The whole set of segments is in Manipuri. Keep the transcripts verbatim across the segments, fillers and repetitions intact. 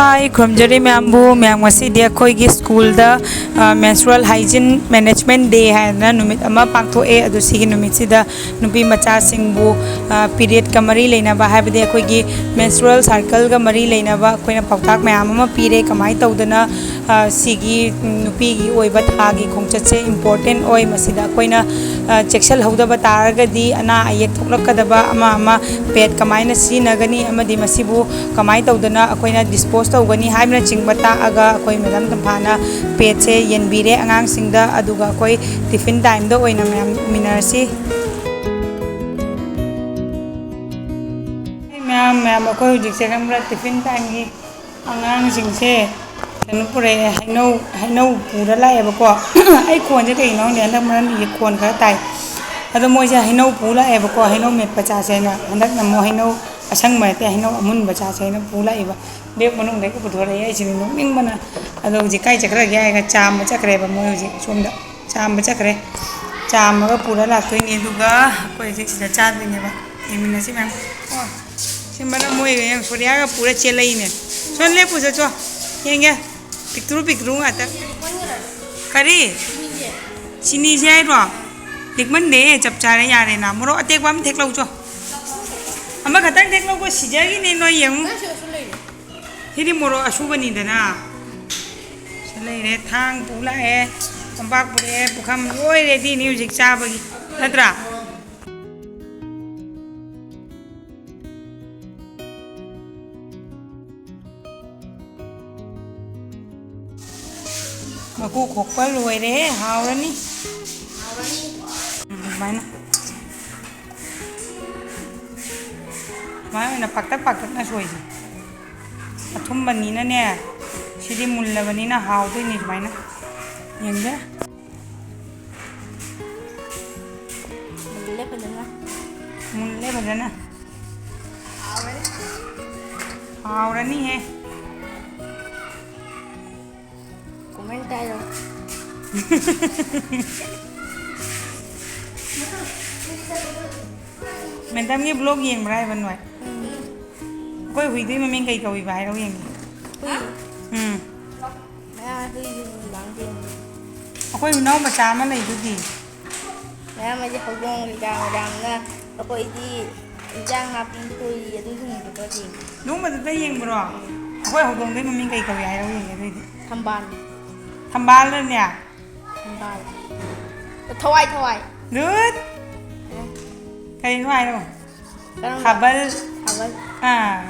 ꯑꯩ ꯈꯨꯔꯨꯝꯖꯔꯤ ꯃꯌꯥꯝꯕꯨ꯫ ꯃꯌꯥꯝ, ꯉꯁꯤꯗꯤ ꯑꯩꯈꯣꯏꯒꯤ ꯁ꯭ꯀꯨꯜꯗ, ꯑ, Menstrual Hygiene Management Day ꯍꯥꯏꯗꯅ ꯅꯨꯃꯤꯠ ꯑꯃ ꯄꯥꯡꯊꯣꯛꯑꯦ꯫ ꯑꯗꯨ ꯁꯤꯒꯤ ꯅꯨꯃꯤꯠꯁꯤꯗ ꯅꯨꯄꯤ ꯃꯆꯥꯁꯤꯡꯕꯨ, ꯑ, periodꯀ ꯃꯔꯤ ꯂꯩꯅꯕ, ꯍꯥꯏꯕꯗꯤ ꯑꯩꯈꯣꯏꯒꯤ menstrual cycleꯒ ꯃꯔꯤ ꯂꯩꯅꯕ ꯑꯩꯈꯣꯏꯅ ꯄꯥꯎꯇꯥꯛ ꯃꯌꯥꯝ ꯑꯃ ꯄꯤꯔꯦ꯫ ꯀꯃꯥꯏꯅ ꯇꯧꯗꯅ, ꯑ, ꯁꯤꯒꯤ ꯅꯨꯄꯤꯒꯤ ꯑꯣꯏꯕ ꯊꯥꯒꯤ ꯈꯣꯡꯆꯠꯁꯦ important ꯑꯣꯏ꯫ ꯃꯁꯤꯗ ꯑꯩꯈꯣꯏꯅ, ꯑ, ꯆꯦꯛꯁꯤꯜꯍꯧꯗꯕ ꯇꯥꯔꯒꯗꯤ ꯑꯅꯥ ꯑꯌꯦꯛ ꯊꯣꯛꯂꯛꯀꯗꯕ ꯑꯃ ꯑꯃ, pad ꯀꯃꯥꯏꯅ ꯁꯤꯖꯤꯟꯅꯒꯅꯤ ꯑꯃꯗꯤ ꯃꯁꯤꯕꯨ ꯀꯃꯥꯏꯅ ꯇꯧꯗꯅ ꯑꯩꯈꯣꯏꯅ dispose ꯇꯧꯒꯅꯤ ꯍꯥꯏꯕꯅꯆꯤꯡꯕ ꯇꯥꯛꯑꯒ ꯑꯩꯈꯣꯏ Madam ꯇꯝꯐꯥꯅ padꯁꯦ ꯌꯦꯟꯕꯤꯔꯦ ꯑꯉꯥꯡꯁꯤꯡꯗ꯫ ꯑꯗꯨꯒ ꯑꯩꯈꯣꯏ tiffin timeꯗ ꯑꯣꯏꯅ ꯃꯌꯥꯝ ꯌꯦꯡꯃꯤꯟꯅꯔꯁꯤ꯫ ꯃꯌꯥꯝ, ꯃꯌꯥꯝ, ꯑꯩꯈꯣꯏ ꯍꯧꯖꯤꯛꯁꯦ ꯈꯪꯕ꯭ꯔꯥ, tiffin timeꯒꯤ ꯑꯉꯥꯡꯁꯤꯡꯁꯦ ꯀꯩꯅꯣ ꯄꯨꯔꯛꯑꯦ, ꯍꯩꯅꯧ, ꯍꯩꯅꯧ ꯄꯨꯔ ꯂꯥꯛꯑꯦꯕꯀꯣ꯫ ꯑꯩ ꯈꯣꯟꯁꯦ ꯀꯩꯒꯤꯅꯣ ꯈꯪꯗꯦ, ꯍꯟꯗꯛ ꯃꯔꯝꯗꯤ ꯈꯣꯟ ꯈꯔ ꯇꯥꯏ꯫ ꯑꯗꯣ ꯃꯣꯏꯁꯦ ꯍꯩꯅꯧ ꯄꯨ ꯂꯥꯛꯑꯦꯕꯀꯣ, ꯍꯩꯅꯧ ꯃꯦꯠꯄ ꯆꯥꯁꯦꯅ꯫ ꯍꯟꯗꯛꯅ ꯑꯃꯨꯛ ꯍꯩꯅꯧ ꯑꯁꯪꯕ ꯅꯠꯇꯦ, ꯍꯩꯅꯧ ꯑꯃꯨꯟꯕ ꯆꯥꯁꯦꯅ ꯄꯨ ꯂꯥꯛꯏꯕ꯫ Bag ꯃꯅꯨꯡꯗꯒꯤ ꯄꯨꯊꯣꯔꯛꯑꯦ꯫ ꯑꯩꯁꯤꯅ ꯅꯣꯛꯅꯤꯡꯕꯅ꯫ ꯑꯗꯣ ꯍꯧꯖꯤꯛ ꯀꯥꯏ ꯆꯠꯈ꯭ꯔꯒꯦ ꯍꯥꯏꯔꯒ ꯆꯥꯝꯕ ꯆꯠꯈ꯭ꯔꯦꯕ ꯃꯣꯏ ꯍꯧꯖꯤꯛ ꯁꯣꯝꯗ꯫ ꯆꯥꯝꯕ ꯆꯠꯈ꯭ꯔꯦ꯫ ꯆꯥꯝꯃꯒ ꯄꯨꯔ ꯂꯥꯛꯇꯣꯏꯅꯦ, ꯑꯗꯨꯒ ꯑꯩꯈꯣꯏ ꯍꯧꯖꯤꯛ ꯁꯤꯗ ꯆꯥꯗꯣꯏꯅꯦꯕ꯫ ꯌꯦꯡꯃꯤꯟꯅꯁꯤ ꯃꯌꯥꯝ꯫ ꯑꯣ, ꯁꯤ ꯃꯔꯝ ꯃꯣꯏꯒ ꯌꯥꯝ ꯁꯣꯔꯤꯌꯥꯒ ꯄꯨꯔ ꯆꯦꯜꯂꯛꯏꯅꯦ꯫ ꯁꯣꯝ ꯂꯦꯞꯄꯨ ꯆꯠꯁꯣ꯫ ꯌꯦꯡꯒꯦ꯫ ꯄꯤꯛꯇ꯭ꯔꯨ ꯄꯤꯛꯇ꯭ꯔꯨ ꯉꯥꯛꯇ꯫ ꯀꯔꯤ? ꯆꯤꯅꯤꯁꯦ ꯍꯥꯏꯔꯣ? ꯂꯤꯛꯃꯟꯗꯦ, ꯆꯞ ꯆꯥꯔꯦ, ꯌꯥꯔꯦꯅ꯫ ꯃꯣꯔꯣꯛ ꯑꯇꯦꯛꯄ ꯑꯃ ꯊꯦꯛꯂꯧꯆꯣ꯫ ꯑꯃꯈꯛꯇꯪ ꯊꯦꯛꯂꯧꯀꯣ, ꯁꯤꯖꯒꯤꯅꯤ ꯅꯣꯏ ꯌꯦꯡꯉꯨ꯫ ꯁꯤꯗꯤ ꯃꯣꯔꯣꯛ ꯑꯁꯨꯕꯅꯤꯗꯅ꯫ ꯁꯤ ꯂꯩꯔꯦ, ꯊꯥꯡ ꯄꯨ ꯂꯥꯛꯑꯦ, ꯀꯣꯝꯄꯥꯛ ꯄꯨꯔꯛꯑꯦ, ꯄꯨꯈꯝ ꯂꯣꯏ readyꯅꯤ ꯍꯧꯖꯤꯛ ꯆꯥꯕꯒꯤ, ꯅꯠꯇ꯭ꯔꯥ? ꯃꯀꯨ ꯈꯣꯛꯄ ꯂꯣꯏꯔꯦ, ꯍꯥꯎꯔꯅꯤ꯫ ꯎꯝ, ꯑꯗꯨꯃꯥꯏꯅ꯫ ꯁꯨꯃꯥꯏꯅ ꯑꯣꯏꯅ ꯄꯥꯛꯇꯛ ꯄꯥꯛꯇꯛꯅ ꯁꯣꯏꯁꯦ꯫ ꯑꯊꯨꯝꯕꯅꯤꯅꯅꯦ, ꯁꯤꯗꯤ ꯃꯨꯜꯂꯕꯅꯤꯅ ꯍꯥꯎꯗꯣꯏꯅꯤ ꯁꯨꯃꯥꯏꯅ꯫ ꯌꯦꯡꯒꯦ꯫ ꯃꯨꯜꯂꯦ ꯐꯖꯅ꯫ ꯃꯨꯜꯂꯦ ꯐꯖꯅ꯫ ꯍꯥꯎꯔꯦ꯫ ꯍꯥꯎꯔꯅꯤꯍꯦ꯫ Comment ꯍꯥꯏꯔꯣ꯫ Madamꯒꯤ vlog ꯌꯦꯡꯕ꯭ꯔꯥ ꯍꯥꯏꯕ ꯅꯣꯏ? ꯎꯝ꯫ ꯑꯩꯈꯣꯏ ꯍꯨꯏꯗꯨꯒꯤ ꯃꯃꯤꯡ ꯀꯩ ꯀꯧꯏꯕ ꯍꯥꯏꯔꯣ ꯌꯦꯡꯒꯦ꯫ ꯎꯝ꯫ ꯃꯌꯥꯝ ꯍꯨꯏꯁꯨ ꯅꯨꯡꯗꯥꯡ ꯊꯦꯡꯕ꯫ ꯑꯩꯈꯣꯏ ꯍꯨꯏꯅꯥꯎ ꯃꯆꯥ ꯑꯃ ꯂꯩꯗꯨꯗꯤ꯫ ꯃꯌꯥꯝ ꯑꯩꯗꯤ ꯍꯧꯗꯣꯡ ꯀꯩꯀꯥ ꯃꯌꯥꯝꯅ ꯑꯩꯈꯣꯏꯗꯤ ꯏꯟꯖꯥꯡ ꯅꯥꯄꯤ ꯊꯣꯏ ꯑꯗꯨꯁꯤꯡꯗꯨꯒꯗꯤ꯫ ꯑꯗꯨꯒꯨꯝꯕꯗꯨꯗ ꯌꯦꯡꯕ꯭ꯔꯣ? ꯑꯩꯈꯣꯏ ꯍꯧꯗꯣꯡꯗꯩ ꯃꯃꯤꯡ ꯀꯩ ꯀꯧꯏ ꯍꯥꯏꯔꯣ ꯌꯦꯡꯒꯦ ꯑꯗꯨꯏꯗꯤ꯫ ꯊꯝꯕꯥꯜ꯫ ꯊꯝꯕꯥꯜꯗꯅꯦ꯫ ꯊꯝꯕꯥꯜ꯫ ꯊꯋꯥꯏ, ꯊꯋꯥꯏ꯫ ꯗꯨꯠ꯫ ꯑꯦ꯫ ꯀꯩꯅꯣ ꯍꯥꯏꯔꯣ? ꯀꯔꯝꯕ? ꯊꯥꯕꯜ꯫ ꯊꯥꯕꯜ꯫ ꯑꯥ꯫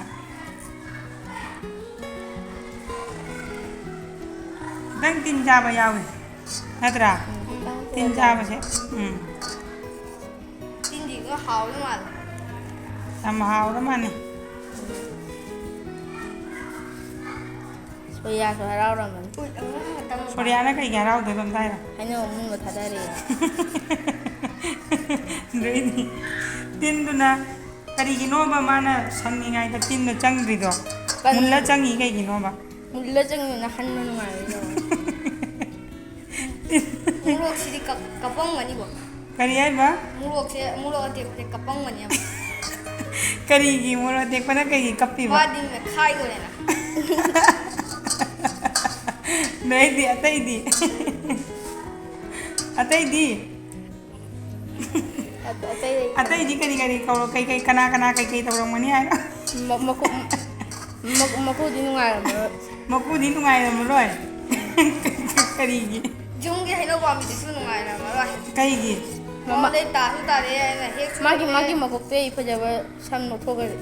ꯈꯤꯇꯪ ꯇꯤꯟ ꯆꯥꯕ ꯌꯥꯎꯏ꯫ ꯅꯠꯇ꯭ꯔꯥ? ꯎꯝ, ꯈꯤꯇꯪ ꯇꯤꯟ ꯇꯤꯟ ꯆꯥꯕ꯫ ꯆꯥꯕꯁꯦ꯫ ꯎꯝ꯫ ꯇꯤꯟꯁꯤꯒ ꯍꯥꯎꯗꯧ ꯃꯥꯜꯂꯦ꯫ ꯌꯥꯝ ꯍꯥꯎꯔ ꯃꯥꯜꯂꯦ꯫ ꯁꯣꯔꯤꯌꯥꯁꯨ ꯍꯔꯥꯎꯔꯝꯃꯅꯤ꯫ ꯁꯣꯔꯤꯌꯥꯅ ꯀꯩꯒꯤ ꯍꯔꯥꯎꯗꯣꯏꯕ ꯑꯝꯇ ꯍꯥꯏꯔꯣ? ꯍꯩꯅꯧ ꯑꯃꯨꯟꯕ ꯊꯥꯗꯔꯛꯑꯦ꯫ ꯑꯗꯩꯗꯤ ꯇꯤꯟꯗꯨꯅ ꯀꯔꯤꯒꯤꯅꯣꯕ ꯃꯥꯅ ꯁꯪꯉꯤꯉꯩꯗ ꯇꯤꯟꯗꯣ ꯆꯪꯗ꯭ꯔꯤꯗꯣ? ꯀꯟ- ꯃꯨꯜꯂ ꯆꯪꯉꯤ ꯀꯩꯒꯤꯅꯣꯕ? ꯃꯨꯜꯂ ꯆꯪꯉꯤꯗꯨꯅ ꯍꯟꯕ ꯅꯨꯡꯉꯥꯏꯔꯣꯏꯗ꯭ꯔꯣ? ꯃꯣꯔꯣꯛꯁꯤꯗꯤ ꯀꯞ-, ꯀꯞꯄꯝꯒꯅꯤꯕꯣ꯫ ꯀꯔꯤ ꯍꯥꯏꯕ? ꯃꯣꯔꯣꯛꯁꯦ, ꯃꯣꯔꯣꯛ ꯑꯇꯦꯛꯄꯁꯦ ꯀꯞꯄꯝꯒꯅꯤꯕ꯫ ꯀꯔꯤꯒꯤ ꯃꯣꯔꯣꯛ ꯑꯇꯦꯛꯄꯅ ꯀꯩꯒꯤ ꯀꯞꯄꯤꯕ? ꯃꯥꯗꯤ ꯃꯦꯠꯈꯥꯏꯗꯣꯔꯦꯅ꯫ ꯅꯣꯏꯗꯤ ꯑꯇꯩꯗꯤ? ꯑꯇꯩꯗꯤ? ꯑꯇꯩ ꯂꯩꯇꯦ꯫ ꯑꯇꯩꯗꯤ ꯀꯔꯤ ꯀꯔꯤ ꯀꯧꯔ-, ꯀꯩ ꯀꯩ, ꯀꯅꯥ ꯀꯅꯥ ꯀꯩ ꯀꯩ ꯇꯧꯔꯝꯒꯅꯤ ꯍꯥꯏꯔꯣ? ꯃ-, ꯃꯈꯨ-, ꯃ-, ꯃꯈꯨꯗꯤ ꯅꯨꯡꯉꯥꯏꯔꯝꯃꯔꯣꯏ꯫ ꯃꯄꯨꯗꯤ ꯅꯨꯡꯉꯥꯏꯔꯝꯃꯔꯣꯏ꯫ ꯀꯔꯤꯒꯤ? ꯌꯨꯝꯒꯤ ꯍꯩꯅꯧ ꯄꯥꯝꯕꯤꯗꯨꯁꯨ ꯅꯨꯡꯉꯥꯏꯔꯝꯃꯔꯣꯏ꯫ ꯀꯩꯒꯤ? ꯃꯃꯥ-, ꯃꯉꯣꯟꯗꯩ ꯇꯥꯁꯨ ꯇꯥꯔꯦ, ꯑꯩꯅ ꯍꯦꯛꯁꯨ ꯃꯥꯒꯤ, ꯍꯦꯛꯂꯦ꯫ ꯃꯥꯒꯤ ꯃꯀꯣꯛꯇꯩ ꯐꯖꯕ ꯁꯝ ꯂꯧꯊꯣꯛꯈ꯭ꯔꯦ꯫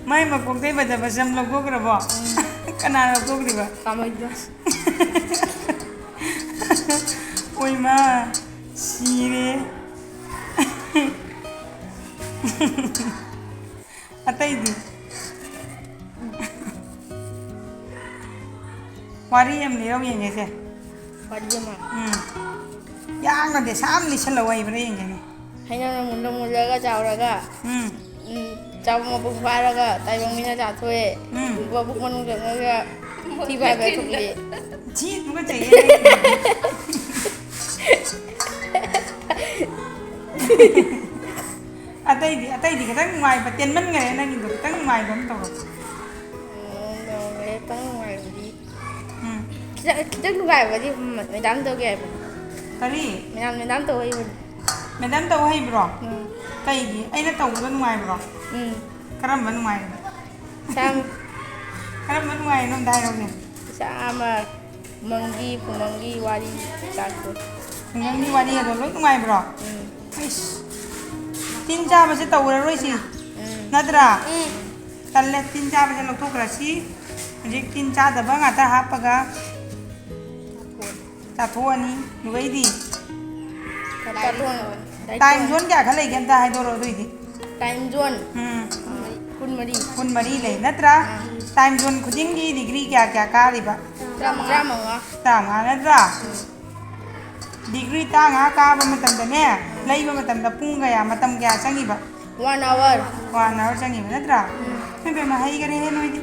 ꯃꯥꯏ ꯃꯀꯣꯛꯇꯩ ꯐꯖꯕ ꯁꯝ ꯂꯧꯊꯣꯛꯈ꯭ꯔꯕꯣ? ꯎꯝ꯫ ꯀꯅꯥꯅ ꯂꯧꯊꯣꯛꯈ꯭ꯔꯤꯕ? ꯀꯥꯃꯩꯗꯣ꯫ ꯑꯣꯏꯃꯥ, ꯁꯤꯔꯦ꯫ ꯑꯇꯩꯗꯤ? ꯋꯥꯔꯤ ꯑꯃ ꯂꯤꯔꯧ ꯌꯦꯡꯒꯦꯁꯦ꯫ ꯋꯥꯔꯤ ꯑꯃ? ꯎꯝ꯫ ꯌꯥꯝꯅ ꯗꯦꯁꯥ ꯑꯃ ꯂꯤꯁꯜꯂꯧ ꯍꯩꯕ꯭ꯔꯥ ꯌꯦꯡꯒꯦꯅꯦ꯫ ꯍꯩꯅꯧꯅ ꯃꯨꯜꯂ ꯃꯨꯜꯂꯒ ꯆꯥꯎꯔꯒ, ꯎꯝ꯫ ꯎꯝ, ꯆꯥꯕ ꯃꯄꯨꯡ ꯐꯥꯔꯒ ꯇꯥꯏꯕꯪ ꯃꯤꯅ ꯆꯥꯊꯣꯛꯑꯦ꯫ ꯎꯝ꯫ ꯃꯕꯨꯛ ꯃꯅꯨꯡ ꯆꯪꯉꯒ ꯊꯤ ꯐꯥꯏꯕ ꯊꯣꯛꯂꯛꯑꯦ꯫ ꯊꯤ ꯇꯨꯀꯠꯆꯩꯌꯦ ꯅꯪꯒꯤꯗꯨꯗꯤ꯫ ꯑꯇꯩꯗꯤ, ꯑꯇꯩꯗꯤ ꯈꯤꯇꯪ ꯅꯨꯡꯉꯥꯏꯕ, ꯇꯦꯟꯃꯟꯈꯔꯦ ꯅꯪꯒꯤꯗꯣ, ꯈꯤꯇꯪ ꯅꯨꯡꯉꯥꯏꯕ ꯑꯃ ꯇꯧꯔꯣ꯫ ꯈꯤꯇꯪ, ꯈꯤꯇꯪ ꯅꯨꯡꯉꯥꯏꯕꯗꯤ ꯃꯦꯗꯥꯝ ꯇꯧꯒꯦ ꯍꯥꯏꯕꯅꯤ꯫ ꯀꯔꯤ? ꯃꯦꯗꯥꯝ, ꯃꯦꯗꯥꯝ ꯇꯧ ꯍꯩꯕꯅꯤ꯫ ꯃꯦꯗꯥꯝ ꯇꯧ ꯍꯩꯕ꯭ꯔꯣ? ꯎꯝ꯫ ꯀꯩꯒꯤ? ꯑꯩꯅ ꯇꯧꯕꯗꯣ ꯅꯨꯡꯉꯥꯏꯕ꯭ꯔꯣ? ꯎꯝ꯫ ꯀꯔꯝꯕ ꯅꯨꯡꯉꯥꯏꯔꯤꯅꯣ? ꯏꯁꯥ ꯀꯔꯝꯕ ꯅꯨꯡꯉꯥꯏꯔꯤꯅꯣ ꯑꯝꯇ ꯍꯥꯏꯔꯛꯎꯅꯦ꯫ ꯏꯁꯥ ꯑꯃ ꯈꯨꯃꯪꯒꯤ, ꯈꯨꯃꯪꯒꯤ ꯋꯥꯔꯤ ꯇꯥꯛꯄ꯫ ꯈꯨꯃꯪꯒꯤ ꯋꯥꯔꯤ ꯑꯗꯣ ꯂꯣꯏ ꯅꯨꯡꯉꯥꯏꯕ꯭ꯔꯣ? ꯎꯝ꯫ ꯑꯩꯁ, ꯇꯤꯟ ꯆꯥꯕꯁꯦ ꯇꯧꯔꯔꯣꯏꯁꯤ꯫ ꯎꯝ꯫ ꯅꯠꯇ꯭ꯔꯥ? ꯎꯝ꯫ ꯇꯜꯂꯦ, ꯇꯤꯟ ꯆꯥꯕꯁꯦ ꯂꯧꯊꯣꯛꯈ꯭ꯔꯁꯤ꯫ ꯍꯧꯖꯤꯛ ꯇꯤꯟ ꯆꯥꯗꯕ ꯉꯥꯛꯇ ꯍꯥꯞꯄꯒ ꯆꯥꯊꯣꯛꯑꯅꯤ꯫ ꯑꯗꯨꯒꯩꯗꯤ ꯀꯩꯅꯣ ꯇꯧꯔꯣ꯫ ꯇꯥꯏꯝ ꯖꯣꯟ ꯀꯌꯥ ꯈꯔ ꯂꯩꯒꯦ ꯑꯝꯇ ꯍꯥꯏꯗꯣꯔꯛꯑꯣ ꯑꯗꯨꯏꯗꯤ꯫ ꯇꯥꯏꯝ ꯖꯣꯟ ꯎꯝ꯫ ꯀꯨꯟꯃꯔꯤ꯫ ꯀꯨꯟꯃꯔꯤ ꯂꯩ ꯅꯠꯇ꯭ꯔꯥ? ꯑꯥ꯫ ꯇꯥꯏꯝ ꯖꯣꯟ ꯈꯨꯗꯤꯡꯒꯤ ꯗꯤꯒ꯭ꯔꯤ ꯀꯌꯥ ꯀꯌꯥ ꯀꯥꯔꯤꯕ? ꯇꯔꯥꯃꯉꯥ꯫ ꯇꯔꯥꯃꯉꯥ ꯅꯠꯇ꯭ꯔꯥ? ꯗꯤꯒ꯭ꯔꯤ ꯇꯔꯥꯃꯉꯥ ꯀꯥꯕ ꯃꯇꯝꯗꯅꯦ, ꯂꯩꯕ ꯃꯇꯝꯗ ꯄꯨꯡ ꯀꯌꯥ, ꯃꯇꯝ ꯀꯌꯥ ꯆꯪꯉꯤꯕ? One hour꯫ One hour ꯆꯪꯉꯤꯕ ꯅꯠꯇ꯭ꯔꯥ? ꯎꯝ꯫ ꯏꯃꯥꯏ ꯄꯦꯝꯃ, ꯍꯩꯈꯔꯦꯍꯦ ꯅꯣꯏꯗꯤ꯫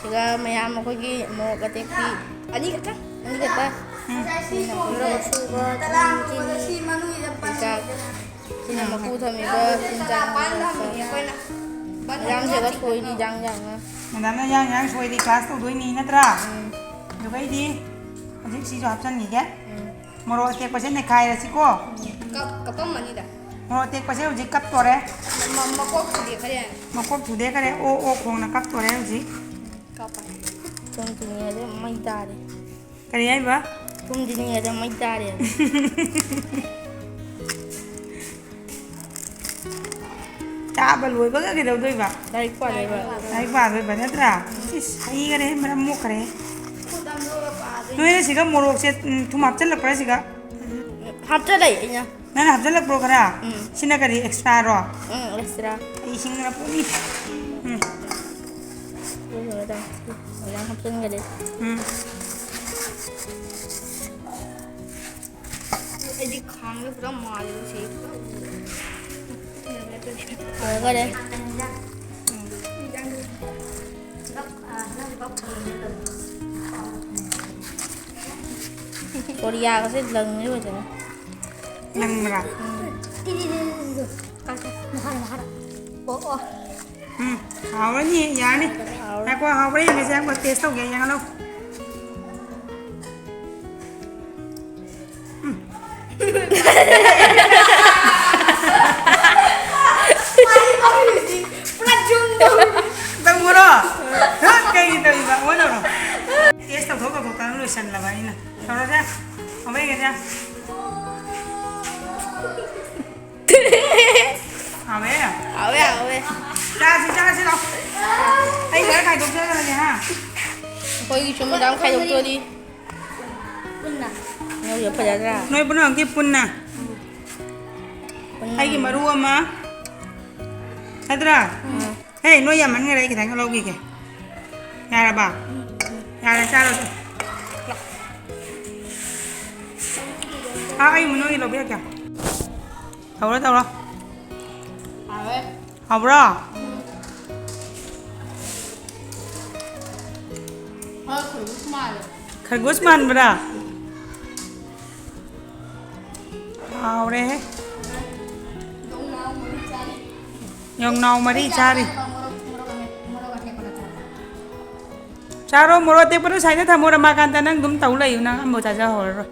ꯁꯤꯒ ꯃꯌꯥꯝ ꯑꯩꯈꯣꯏꯒꯤ ꯃꯣꯔꯣꯛ ꯑꯇꯦꯛꯄꯤ꯫ ꯑꯅꯤ ꯈꯛꯇ? ꯑꯅꯤ ꯈꯛꯇ? ꯎꯝ꯫ ꯁꯤꯅ ꯑꯩꯈꯣꯏꯒꯤ ꯃꯣꯔꯣꯛ ꯑꯁꯨꯕ, ꯊꯨꯝ, ꯆꯤꯅꯤ, ꯆꯨꯖꯥꯛ꯫ ꯁꯤꯅ ꯎꯝ꯫ ꯃꯀꯨ ꯊꯝꯃꯤꯕ ꯆꯤꯟꯖꯥꯛ ꯃꯌꯥꯝ꯫ ꯌꯥꯝ ꯁꯤꯒ ꯁꯣꯏꯔꯤ, ꯌꯥꯡ ꯌꯥꯡꯅ꯫ ꯃꯦꯗꯥꯝꯅ ꯌꯥꯡ ꯌꯥꯡ ꯁꯣꯏꯔꯤ, ꯀ꯭ꯂꯥꯁ ꯇꯧꯗꯣꯏꯅꯤ ꯅꯠꯇ꯭ꯔꯥ? ꯎꯝ꯫ ꯑꯗꯨꯒꯩꯗꯤ ꯍꯧꯖꯤꯛ ꯁꯤꯁꯨ ꯍꯥꯞꯆꯟꯈꯤꯒꯦ꯫ ꯎꯝ꯫ ꯃꯣꯔꯣꯛ ꯑꯇꯦꯛꯄꯁꯦ ꯅꯩꯈꯥꯏꯔꯁꯤꯀꯣ꯫ ꯀꯞ-, ꯀꯞꯄꯝꯃꯅꯤꯗ꯫ ꯃꯣꯔꯣꯛ ꯑꯇꯦꯛꯄꯁꯦ ꯍꯧꯖꯤꯛ ꯀꯞꯇꯣꯔꯦ꯫ ꯃ-, ꯃꯀꯣꯛ ꯊꯨꯗꯦꯛꯈꯔꯦ꯫ ꯃꯀꯣꯛ ꯊꯨꯗꯦꯛꯈꯔꯦ꯫ ꯑꯣ, ꯑꯣ ꯈꯣꯡꯅ ꯀꯞꯇꯣꯔꯦ ꯍꯧꯖꯤꯛ꯫ ꯀꯞꯄ꯫ ꯊꯨꯝ ꯆꯤꯅꯤ ꯑꯗꯨ ꯃꯩ ꯇꯥꯔꯦ꯫ ꯀꯔꯤ ꯍꯥꯏꯕ? ꯊꯨꯝ ꯆꯤꯅꯤ ꯑꯗꯨ ꯃꯩ ꯇꯥꯔꯦ꯫ ꯆꯥꯕ ꯂꯣꯏꯕꯒ ꯀꯩꯗꯧꯗꯣꯏꯕ? ꯂꯥꯏꯔꯤꯛ ꯄꯥꯗꯣꯏꯕ꯫ ꯂꯥꯏꯔꯤꯛ ꯄꯥꯗꯣꯏꯕ ꯅꯠꯇ꯭ꯔꯥ? ꯏꯁ, ꯍꯩꯈꯔꯦ, ꯃꯔꯝ ꯃꯣꯛꯈꯔꯦ꯫ ꯅꯣꯏꯅ ꯁꯤꯒ ꯃꯣꯔꯣꯛꯁꯦ, ꯎꯝ, ꯊꯨꯝ ꯍꯥꯞꯆꯜꯂꯛꯄ꯭ꯔꯥ ꯁꯤꯒ? ꯍꯥꯞꯆꯜꯂꯛꯑꯦ ꯑꯩꯅ꯫ ꯅꯪꯅ ꯍꯥꯞꯆꯜꯂꯛꯄ꯭ꯔꯣ ꯈꯔ? ꯎꯝ꯫ ꯁꯤꯅ ꯀꯔꯤ, extra ꯔꯣ? ꯎꯝ, extra꯫ ꯑꯩ ꯁꯤꯡꯅ ꯄꯨꯛꯅꯤ꯫ ꯎꯝ꯫ ꯑꯗꯨ ꯂꯣꯏꯔꯦ, ꯑꯗꯨꯃꯥꯏꯅ ꯍꯥꯞꯆꯤꯟꯈꯔꯦ꯫ ꯎꯝ꯫ ꯑꯩꯗꯤ ꯈꯥꯡꯗ ꯄꯨꯔꯥ ꯃꯥꯜꯂꯦ ꯁꯤ꯫ ꯂꯣꯏꯈꯔꯦ꯫ ꯀꯣꯔꯤꯌꯥꯒꯁꯦ ꯂꯪꯉꯤ ꯐꯖꯅ꯫ ꯂꯪꯕ꯭ꯔꯥ? ꯎꯝ꯫ ꯑꯣ, ꯑꯣ꯫ ꯎꯝ, ꯍꯥꯎꯔꯅꯤ, ꯌꯥꯔꯅꯤ꯫ ꯍꯥꯎꯔꯦ꯫ ꯉꯥꯏꯈꯣ, ꯍꯥꯎꯕ꯭ꯔꯥ ꯌꯦꯡꯒꯦꯁꯦ, ꯉꯥꯏꯈꯣ, taste ꯇꯧꯒꯦ, ꯌꯦꯡꯍꯜꯂꯣ꯫ ꯑꯩꯈꯣꯏꯒꯤꯁꯨ ꯃꯗꯥꯝ ꯈꯥꯏꯗꯣꯛꯇꯣꯔꯤ꯫ ꯄꯨꯟꯅ꯫ ꯅꯣꯏꯁꯨ ꯐꯖꯗ꯭ꯔꯥ? ꯅꯣꯏ ꯄꯨꯝꯅꯃꯛꯀꯤ ꯄꯨꯟꯅ꯫ ꯄꯨꯟꯅ꯫ ꯑꯩꯒꯤ ꯃꯔꯨ ꯑꯃ꯫ ꯅꯠꯇ꯭ꯔꯥ? ꯎꯝ꯫ ꯍꯦ, ꯅꯣꯏ ꯌꯥꯝꯃꯟꯈꯔꯦ, ꯑꯩ ꯈꯤꯇꯪ ꯂꯧꯈꯤꯒꯦ꯫ ꯌꯥꯔꯕ? ꯌꯥꯔꯦ, ꯆꯥꯔꯣ ꯑꯗꯨ꯫ ꯑꯥ, ꯑꯩ ꯅꯣꯏꯒꯤ ꯂꯧꯕꯤꯔꯛꯀꯦ꯫ ꯇꯧꯔꯣ, ꯇꯧꯔꯣ꯫ ꯍꯥꯎꯋꯦ꯫ ꯍꯥꯎꯕ꯭ꯔꯣ? ꯈꯔ ꯈꯔꯕꯨꯁꯨ ꯃꯥꯜꯂꯦ꯫ ꯈꯔꯕꯨꯁ ꯃꯥꯟꯕ꯭ꯔꯥ? ꯍꯥꯎꯔꯦꯍꯦ꯫ ꯌꯣꯡꯅꯥꯎ ꯃꯔꯨ ꯆꯥꯔꯤ꯫ ꯌꯣꯡꯅꯥꯎ ꯃꯔꯤ ꯆꯥꯔꯤ꯫ ꯃꯣꯔꯣꯛ, ꯃꯣꯔꯣꯛ ꯑꯃꯦꯠ-, ꯃꯣꯔꯣꯛ ꯑꯇꯦꯛꯄꯒ ꯆꯥꯔꯤ꯫ ꯆꯥꯔꯣ, ꯃꯣꯔꯣꯛ ꯑꯇꯦꯛꯄꯗꯣ ꯁꯥꯏꯅ ꯊꯝꯃꯣ, ꯔꯃꯥꯀꯥꯟꯇ, ꯅꯪ ꯑꯗꯨꯝ ꯇꯧ ꯂꯩꯌꯨ, ꯅꯪ ꯑꯝꯕꯧ ꯆꯥꯖꯍꯧꯔꯔꯣꯏ꯫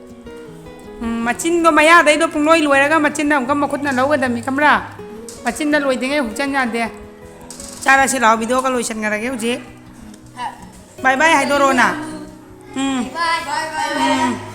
ꯎꯝ, ꯃꯆꯤꯟꯗꯣ ꯃꯌꯥꯗꯩꯗꯣ ꯄꯨꯡꯂꯣꯏ ꯂꯣꯏꯔꯒ ꯃꯆꯤꯟꯗ ꯑꯃꯨꯛꯀ ꯃꯈꯨꯠꯅ ꯂꯧꯒꯗꯕꯅꯤ, ꯈꯪꯕ꯭ꯔꯥ? ꯃꯆꯤꯟꯗ ꯂꯣꯏꯗ꯭ꯔꯤꯉꯩ ꯍꯨꯛꯆꯟ ꯌꯥꯗꯦ꯫ ꯆꯥꯔꯁꯤ ꯂꯥꯛꯑꯣ, ꯚꯤꯗꯤꯑꯣꯒ ꯂꯣꯏꯁꯟꯈ꯭ꯔꯒꯦ ꯍꯧꯖꯤꯛ꯫ ꯕꯥꯏ ꯕꯥꯏ ꯍꯥꯏꯗꯣꯔꯛꯑꯣ ꯅꯪ꯫ ꯎꯝ꯫ ꯕꯥꯏ ꯕꯥꯏ꯫ ꯎꯝ꯫